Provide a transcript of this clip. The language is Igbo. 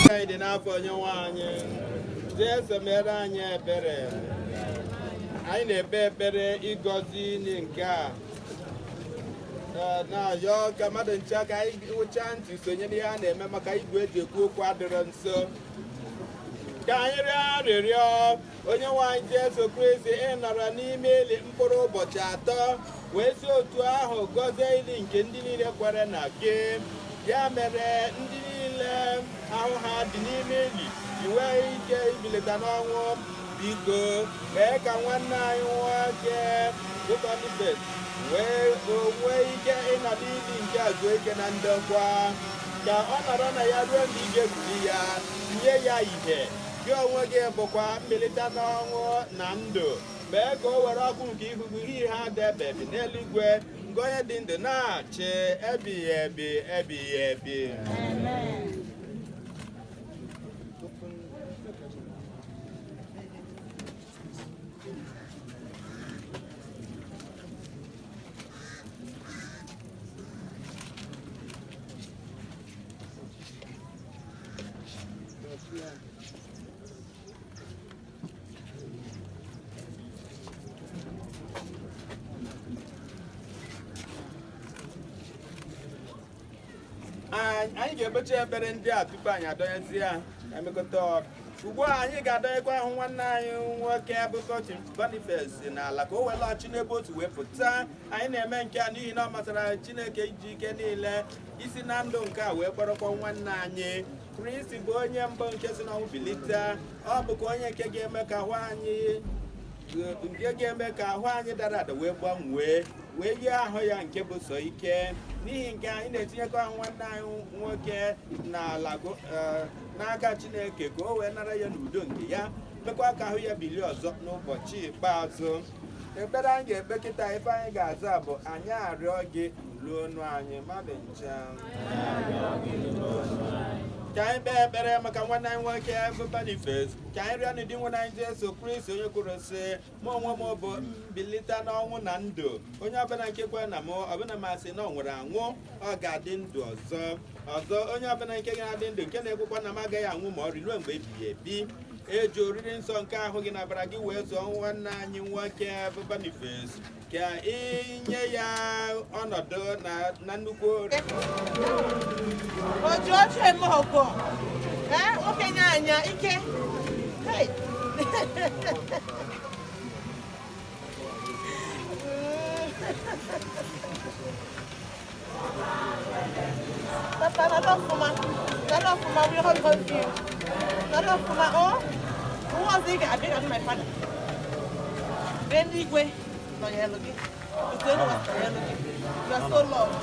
Anyị dị n'afọ onye nwe anyị Jesu mere anyị ebere. Anyị na-ekpe ekpere ịgọzi ili nke a. Ee, na-ayọ ka mmadụ ncha ka anyị wụchaa ntị sonye n'ihe a na-eme maka igwe eji ekwu okwu adịrọ nso. Ka anyị rịọ arịrịọ. Onye nwe anyị Jesu Kristi, ị nọrọ n'ime ili mkpụrụ ụbọchị 3 wee si otu ahụ gọzie ili nke ndị niile kwere na gị. Ya mere ndị niile ahụ ha dị n'ime ili ji nwee ike ibilite n'ọnwụ. Biko mee ka nwanne anyị nwoke bụ Boniface wee nwee ike ịnọ n'ili nke a zuo ike na ndokwa, ka ọ nọrọ na ya ruo mgbe ị ga-ebuli ya nye ya ihe. Gị onwe gị bụkwa mbilite n'ọnwụ na ndụ. Mee ka o were ọkụ nke ihu gị ihe ha dị ebighị n'eluigwe, nke onye dị ndụ na-achị ebighị ebi ebighị ebi. Anyị ga-ekpecha ekpere ndị a tupu anyị adọnyezie ya emekọta ọrụ. Ugbu a anyị ga-adọnyekwa ahụ nwanne anyị nwoke bụ Boniface n'ala ka o wee lọghachi n'ebe o si wee pụta. Anyị na-eme nke a n'ihi na ọ masịrị Chineke iji ike niile isi na ndụ nke a wee kpọrọkwa nwanne anyị. Kristi bụ onye mbụ nke si n'ọnwụ bilite. Ọ bụkwa onye nke ga-eme ka ahụ anyị nke ga-eme ka ahụ anyị dara ada wee gbanwee wee yie ahụ ya nke bụ sọ ike. N'ihi nke anyị na-etinyekọ ahụ nwanne anyị nwoke n'ala n'aka Chineke ka o wee nara ya n'udo nke ya, mekwa ka ahụ ya bilie ọzọ n'ụbọchị ikpeazụ. Ekpere anyị ga-ekpe kịta, ife anyị ga-aza bụ anyị arịọ gị nụrụ onu anyị. Mmadụ ncha ka anyị kpee ekpere maka nwanne anyị nwoke bụ Boniface. Ka anyị rịọ n'ụdị nwanne anyị Jesu Kristi onye kwuru sị, mụ onwe m bụ mbilite n'ọnwụ na ndụ, onye ọbụla nke kwere na mụ, ọbụna ma sị na ọ nwụrụ anwụ, ọ ga-adị ndụ ọzọ. Ọzọ, onye ọbụla nke ga-adị ndụ nke na-ekwekwa na m agaghị anwụ ma ọlị ruo mgbe ebighị ebi. Eji oriri nsọ nke ahụ gị na ọbara gị wee zụọ nwanne anyị nwoke bụ Boniface ka inye ya ọnọdụ na nnukwu oriri. Oji oche eme ọgọ. Ee, nwoke nye anya ike. Hey. Papa, nọdụ ọfụma. Nọdụ ọfụma, we all love you. Nọdụ ọfụma, oh. Nwa ọzọ ị ga-abịa ga-abụ my father. Bee n'igwe nọnyelụ gị. Otu elu nọnyelụ gị. You are so loved.